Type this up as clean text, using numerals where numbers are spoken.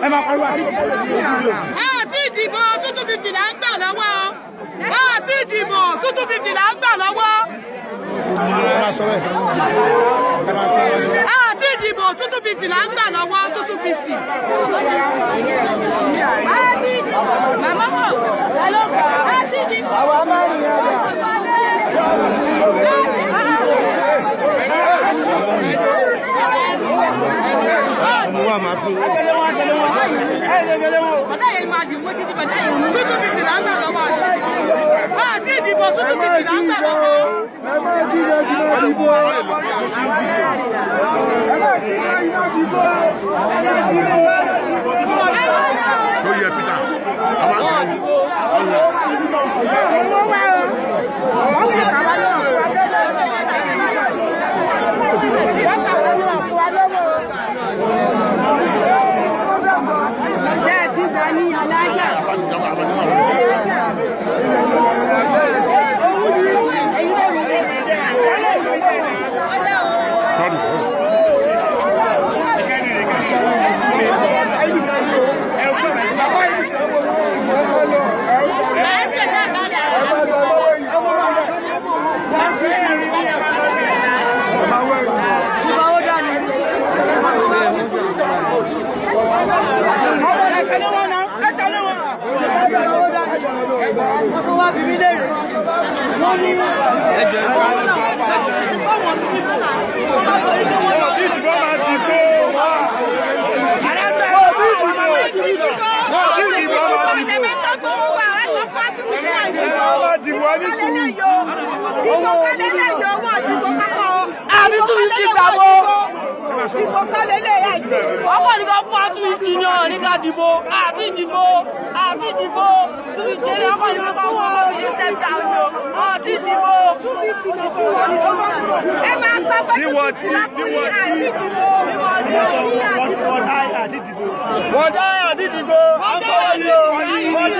Ẹ máa pariwo àti ìdìbò. Àti ìdìbò 250 là ń gbà lọ́wọ́. Àti ìdìbò 250 là ń gbà lọ́wọ́. Ẹ máa sọ bẹ́ẹ̀. Ẹ máa sọ bẹ́ẹ̀. Àti ìdìbò 250 là ń gbà lọ́wọ́, 250. Màmá mọ̀, ẹ ló gbà. Àti ìdìbò. Àwa mẹ́rin yẹn dà. 250 là ń gbà lọ́wọ́ àti ìdìbò. Àti ìdìbò 250 là ń gbà lọ́wọ́. Ẹ máa tí ìlọ sí máa dìbò. Ẹ máa tí ìlọ iná dìbò. Ẹ máa dìbò. Lórí ẹ Peter, àwọn àgbẹ̀. Ṣé ẹ ti gbà ní alájà? Àbí 250 gbà wo? Ọkọ̀ ní ká fún wa 250 ní ọ̀rọ̀ ní ká dìbò, àti ìdìbò, àti ìdìbò, 250 ní ọkọ̀ ní ká fún wa 250 o, àti ìdìbò. Ẹ máa sọ pé 250 láfún yín, àti ìdìbò. Wọ́n dá àti ìdìbò. À ń kọ́ wọ́n ní o. Wọ́n dí